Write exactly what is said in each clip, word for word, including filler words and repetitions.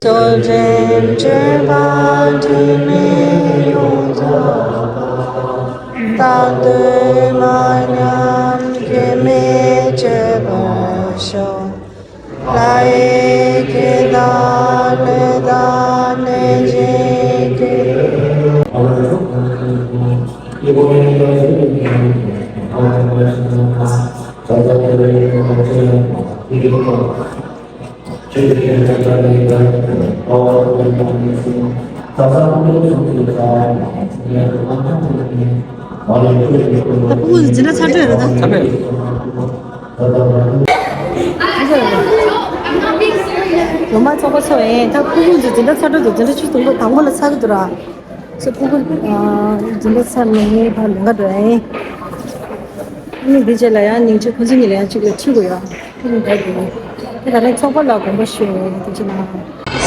རྩོལ་བྲལ་སྤྲོས་པ་དྲི་མེད་ཡོངས་རྫོགས་པ། རྟག་ཏུ་མ་ཉམས་སྒྱུ་མའི་སྤྱོད་པར་ཤོག་ལྷ་ཡི་སྐད་དང་གླུ་དང་གནོད་སྦྱིན་སྐད། ད་ཕྲུ་གུ་འཛིན་གྲྭ་ཚར་གྲོལ་རེད་ད། ཚར་བས། ལོ་མ་ཚོགས་པ་ཚོ་ཨེ་ད་ཕྲུ་གུ་འཛིན་གྲྭ་ཚར་གྲོལ་འདུག་འཛིན་གྲྭ་ཆུ་དང་པོ་དང་པོ་ལ་ཚར་གི་འདུག་ར། སོ་ཕྲུ་གུ་འཛིན་གྲྭ་ཚར་ནས་ཕར་ལུང་ག་འགྲོ་ཨེ། ཨ་ནི་འདི་རྗེས་ལ་ཡང་སྙིང་རྗེ་ཁོང་ཚོ་གཉིས་ལ་ཡང་གཅིག་ལ་ཁྲིད་དགོས་ཡོད། ཁོང་གཉིས་ད་དེ་ནི་དེ་ད་ལན་ཚོགས་པ་ལ་དགོངས་པ་ཞུ་ཡོད་དེ་ཅི་ན།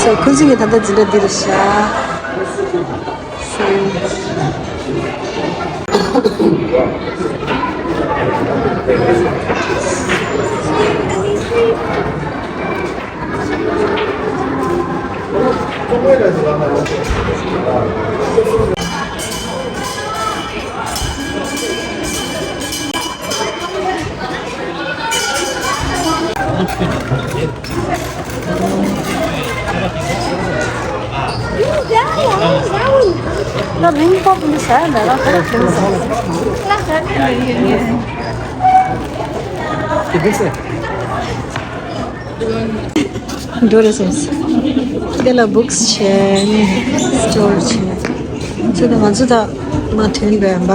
སོ་ཁོང་ཚོ་གཉིས་ད་ལྟ་འཛིན་གྲྭ་འདི་རུ་བཞག་འགྲོ་རེད་སོང་། དེ་ལ་བུག་སི་བྱས་ནས་སི་ཊོར་བྱས། ཚོད་ད་ང་ཚོ་ད་མ་ཐོན་པའི་བ།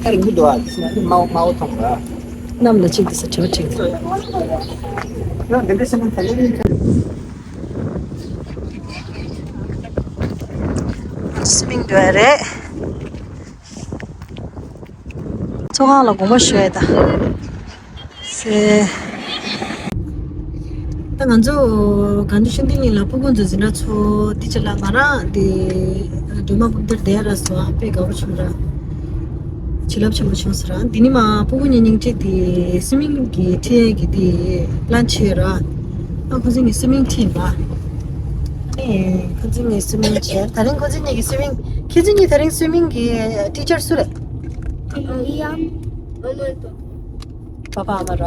ཨ་རིང་པོ་འདུག་ཨ། དམའ་བོ་དམའ་བོ་མཐོང་ར། གནམ་ལ་གཅིག་འདུག་ས་དྲི་བ་དྲིས། ཡང་འདི་འདྲ་ཞིག་ན་ད་ཡོད་ཡིན་ཁྱོད། སི་མིང་འགྲོ་ཡ་རེད། ཚོགས་ཁང་ལ་དགོངས་པ་ཞུ་ཡ་ད། སེ། ད་ང་ཚོ་དགའ་འདུས་ཤུགས་ལྡན་གླིང་ལ་ཕྲུ་གུ་ཚོ་འཛིན་གྲྭ་ཚོགས་དེ་ཆ་ལ་ང་རང་དེ་སྒྲོལ་མ་སྤུན་ཟླ་དེ་ར་སོ་ཨ་དཔེ་དགའ་པོ་བྱུང་ར། བྱིན་རླབས་ཆེན་པོ་བྱུང་ཟེར་ར། འདི་ནི་མ་ཕྲུ་གུ་གཉིས་སྙིང་རྗེ་དེ་སི་མིང་གི་ཁྲིད་ཡས་ཀྱི་དེ་པི་ལན་བྱས་ར། ཨ་ཁོ་ཚོ་གཉིས་སི་མིང་ཁྲིད་ཡིན་པ། ཨ་ནི་ཁོ་ཚོ་གཉིས་སི་མིང་བྱས། ད་རིང་ཁོ་ཚོ་གཉིས་ཀྱི་སི་མིང་ཁྱེད་ཚོ་གཉིས་ད་རིང་སི་མིང་གི་ཊི་ཆར་སུ་རེད། ཨ་ཡམ། ཨ་མ་དང་། པ་ཕ་ཨ་མ་ར།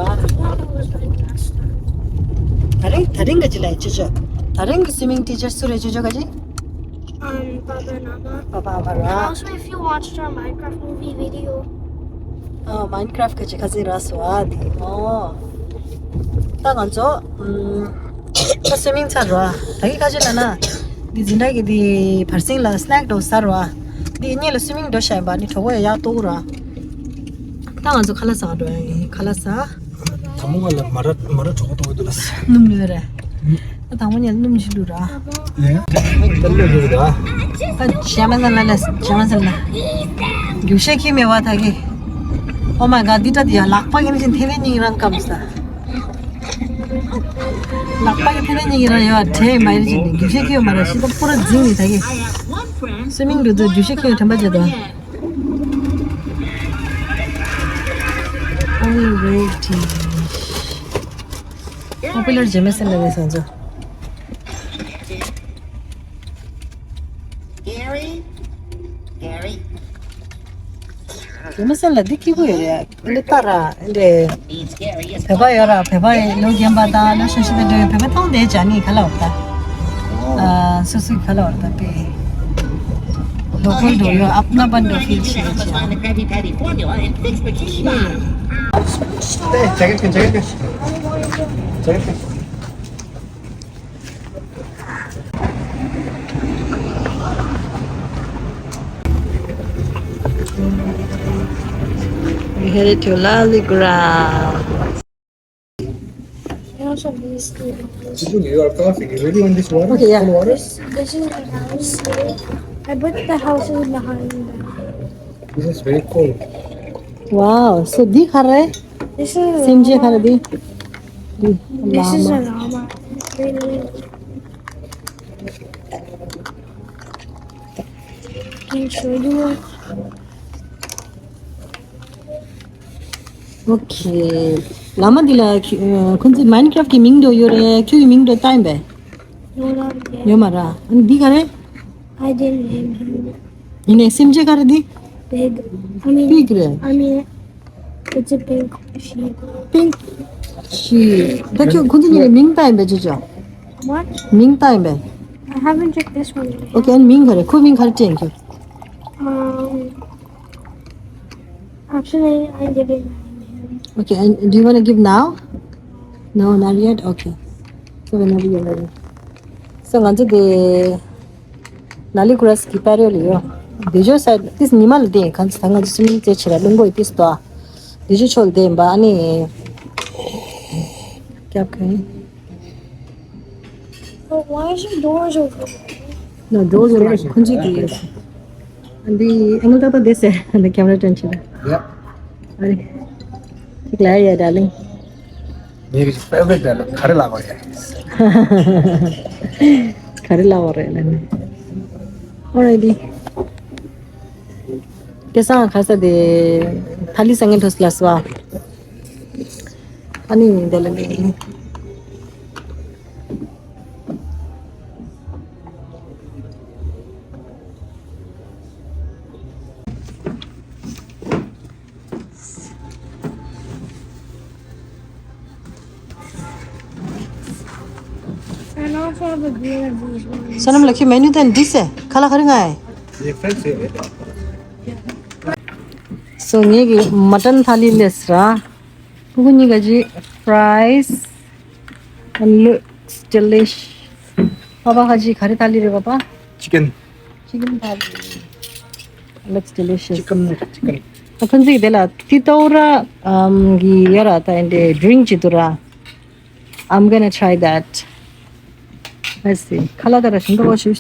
ད་རིང་ད་རིང་ག་ཅི་ལ་ཅི་ཅོ། ད་རིང་གི་སི་མིང་ཊི་ཆར་སུ་རེད་ཅི་ཅོ་ག་ཅི། Um, Baba and Mama. པ་ཕ་ཨ་མ་ར། And also, if you watched our Minecraft movie video. ཨ། མའིན་ཁི་རབ་ག་ཅི་ཁ་སིང་ར་སོ་ཨ་དེ། ཨོ། ད་ང་ཚོ་ཨམ། ད་སི་མིང་ཚར་ར། ད་གི་ག་ཅི་ལ་ན། འདི་འཛིན་གྲྭ་གི་འདི་བར་གསེང་ལ་སི་ནེག་འགྲོ་ཟ་ར། འདི་གཉིས་ལ་སི་མིང་འགྲོ་བྱ་ཡིན་པ་ནི་གྲོགས་པོ་ཡ་ཡག་ཏོག་ར། ད་ང་ཚོ་ཁ་ལག་ཟ་འགྲོ་ཡ་ཡིན། ཁ་ལག་ཟ། དང་པོ་ང་ལ་མ་ར་མ་ར་གྲོགས་པོ་ཏོག་ཏོག་ལ་ཟ། སྣུམ་ལོས་རེད། ད་དང་པོ་ཉལ་སྣུམ་ཞིག་བླུགས་ར། ལེ། ད་ལོས་ཡོད་ར། ད་ཇེ་མ་ཟ་ལ་ལ་ཇེ་མ་ཟ་ལ། རྒྱུ་ཤེས་ཁྱི་མེད་བ་ད་གི། Oh my god འདི་ད་དེ་ཡ་ལག་པ་གི་ནི་ཅིན་ཐེ་བའི་སྙིང་རང་སྐམ་ས། ལག་པ་གི་ཐེ་བའི་སྙིང་རང་ཡོད་བ་དྲེ་མ་ཡིན་ཅིན་རྒྱུ་ཤེས་ཁྱི་མ་ར་ཤི་ད་པུ་ར་འཛིང་ནི་ད་གི། སུ་མིང་འགྲོ་དུས་རྒྱུ་ཤེས་ཁྱི་དྲན་པ་བྱེད་དོ། Only waiting. Popular ཇེ་མེ་སན་ལ་ནི་སང་ཚོ། Gary? Gary? ཇེ་མེ་སན་ལ་འདི་སྐྱིད་པོ་ཡོད་རེད། འདི་ལྟ་ར་འདི། བོད་པ་ཡོད་ར་བོད་པ་ལོ་རྒན་པ་དང་ལོ་གཞོན་ཤོས་དང་འདྲ་བའི་བོད་པ་མཐོང་བསྡད་ཅག་ནི་ག་ལ་བར་ད། ཨ། སོ་སོའི་ཁ་ལ་བར་ད་པེ། ལོ་ཀལ་འགྲོ་ཡོད་ཨབ་ན་པན་འགྲོ་ཕིལ་ཤེས་ཅི། Headed to Laligra. You also have these two. You are coughing. You really want this water? Okay, yeah. Cold water? This, this is the house. I put the houses behind them. This is very cold. Wow, so འདི་ག་རེ། This is a llama. སེམས་ཅན་ག་རེ་འདི། འདི། This is a llama. Really? Can I show you? Okay. ལ་མ་འདི་ལ་ཁྱོད་ཁོང་ཚོས་Minecraft གི་མིང་འདྲ་ཡོད་རེད། ཁྱོད་ཀྱི་མིང་འདྲ་བཏགས་ཡིན་པས། ཡོད་ར། ཡོད་མ་ར། ཨ་ནི་འདི་ག་རེད། I didn't name him. ཡིན་ནའི་སེམས་ཅན་ག་རེ་འདི། Pig. I mean, pig རེད། I mean, it's a pink sheep. Pink sheep. ད་ཁྱོད་ཁོང་ཚོ་གཉིས་ལ་མིང་བཏགས་ཡིན་པས་ཅོ་ཅོ། What? མིང་བཏགས་ཡིན་པས། I haven't checked this one yet. Okay, ཨ་ནི་མིང་ག་རེ། ཁོའི་མིང་ག་རེ་སྤྲད་ཡིན་ཁྱོད། Um, actually, I didn't name him. Okay, and do you want to give now? No, not yet? Okay. So whenever you're ready. So ང་ཚོ་དེ་Laligra's གི་patio ལ་ཡོད། དེ་ཇོ་སའིཌ་ཏིས་ཉི་མ་ལ་དེ་གང་ཚ་ང་ཚོ་སུ་མིང་ཙེ་ཆེ་ར་ལུང་པོ་ཡི་ཏིས་ཏོ། དེ་ཇོ་ཆོལ་དེ་འབའ་ནི་རྒྱབ་ཁ་ཡིན། But why is your doors open? No, doors are open. ཁོང་ཚོས་དེ་ཡོད། འདི་ཨ་ནི་ཏག་ཏག་བསྡད་ཟེར། འདི་camera turn བྱེད་ད། Yep. ཨ་རེ། ཅིག་ལ་ཡ་darling. ངའི་favorite darling. ག་རེ་ལབ་པ་རེད། ག་རེ་ལབ་པ་རེད་ལབ་ནས། Alrighty. སྐལ་བཟང་ཁ་ས་དེ་ཐ་ལི་སང་ངན་ཐོས་ལ་སོ། ཨ་ནི་འདི་ལ་ནི། And also the green and blue ones. སོ་ནམ་ལ་ཁྱི་menu དེ་འདི་སེ་ཁ་ལ་ཁ་རི་ང་ཨེ། ཡེ་ཕན་སེ་རེད། སོ་ངེད་ཀྱི་mutton ཐ་ལི་ལེས་ར། ཕྲུ་གུ་གཉིས་ཀ་ཅིག fries and looks delicious. པ་པ་ཁ་ཅིག་ག་རེ་ཐ་ལི་རེད་པ་པ། Chicken. Chicken ཐ་ལི། Looks delicious. Chicken, chicken. ཨ་ཁོང་ཚོས་དེ་ལ་ཏི་ཏོ་ར་ཨམ་གི་ཡ་ར་ད་འདི་drink ཅིག་འདུག་ར། I'm gonna try that. Let's see. ཁ་ལག་ད་ར་ཞིམ་པོ་ཞུ།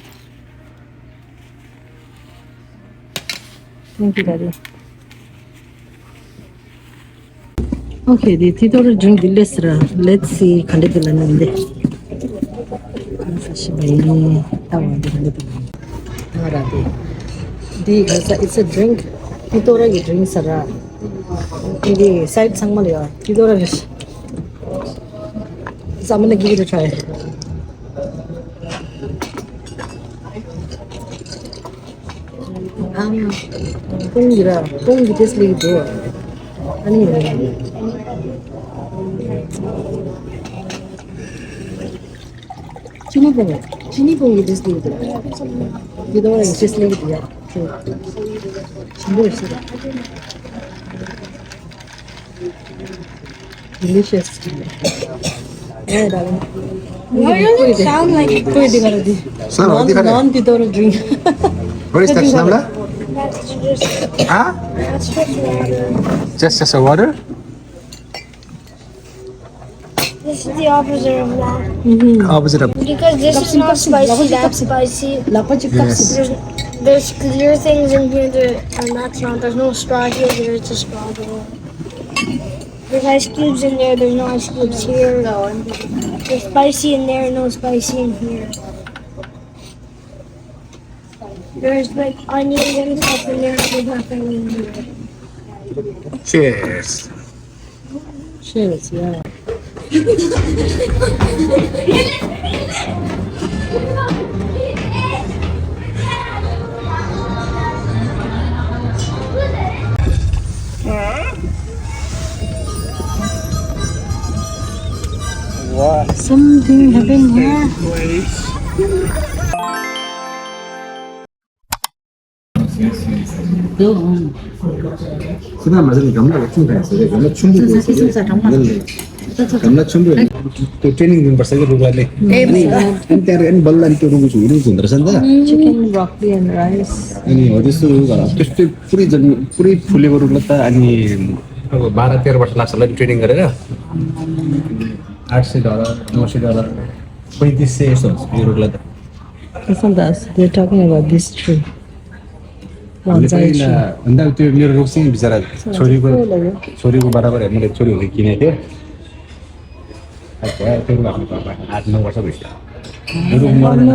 Thank you, Daddy. Okay, the ཏི་ཏོ་ར་drink འདི་ལེས་ར། Let's see ག་འདྲ་འདུག་ལ་ནི་འདི། ཁ་ཤས་པ་ཡིན་ལྟ་བ་འདི་ག་འདྲ་འདུག་ལ་ནི། ད་ར་འདི། འདི་ག་ས་it's a drink. ཏི་ཏོ་ར་གི་drink ས་ར། འདི་side ཚང་མ་ལ་ཡོད། ཏི་ཏོ་ར་གི། So I'm gonna give it a try. ཨམ། སྤུངས་ཀྱི་ར། སྤུངས་ཀྱི་taste ལེགས་འདུག་ཨ་ནི། ཅི་ནི་སྤུངས། ཅི་ནི་སྤུངས་ཀྱི་taste ལེགས་འདུག་འདི་དང་taste ལེགས་འདུག་ཡ། ཞིམ་པོ་ཞིག Delicious. Yeah, darling. Why does it sound like this? ཀོས་དེ་ག་རེ་དེ། ས་ར་དེ་ག་རེ། Non ཏི་ཏོ་ར་drink. What is that, Snamla? That's just, ཨ། That's just water. Just, just a water. This is the opposite of that. Mm-hmm. Opposite of. Because this is not spicy, that's spicy. Yes. There's, there's clear things in here, there, and that's not. There's no straw here, there's a straw there. There's ice cubes in there, there's no ice cubes here. There's spicy in there, no spicy in here. There's like onions and stuff in there, there's nothing in here. Cheers. Cheers, yeah. What? Something happened here. ཁྱེད་རང་མ་ཟེར་ནས་གམ་ལ་ཆུང་དང་ཟེར་གམ་ལ་ཆུང་དུ་ཟེར་གམ་ལ་ཆུང་དུ་ཏྲེ་ནིང་ཡིན་པར་ཟེར་གི་རུག་ལ་ལེ། ཨེ་མ། ཨན་ཏེ་རེ་ཨན་བལ་ལན་ཏེ་རུག་ཟུ་རུག་ཟུ་འདར་སན་ད། Chicken, broccoli and rice. ཨ་ནི་འོ་དེ་སུ་རུག་ལ་ཏེ་ཏེ་པུ་རི་ཛན་པུ་རི་ཕུ་ལེ་བ་རུག་ལ་ད། ཨ་ནི་ अब बाह्र तेह्र वर्ष लाग्छ होला नि ट्रेनिङ गरेर। आठ सय डलर, नौ सय डलर, पैँतिस सय यस्तो हुन्छ युरोको लागि त। Isn't that they're talking about this tree? हामीले पहिला भन्दा त्यो मेरो रुख चाहिँ बिचरा छोरीको छोरीको बराबर मैले छोरी हुँदै किनेको थिएँ। अब भयो, त्यो आफ्नो घरमा आठ नौ वर्ष भइसक्यो। रुख मर्दैन।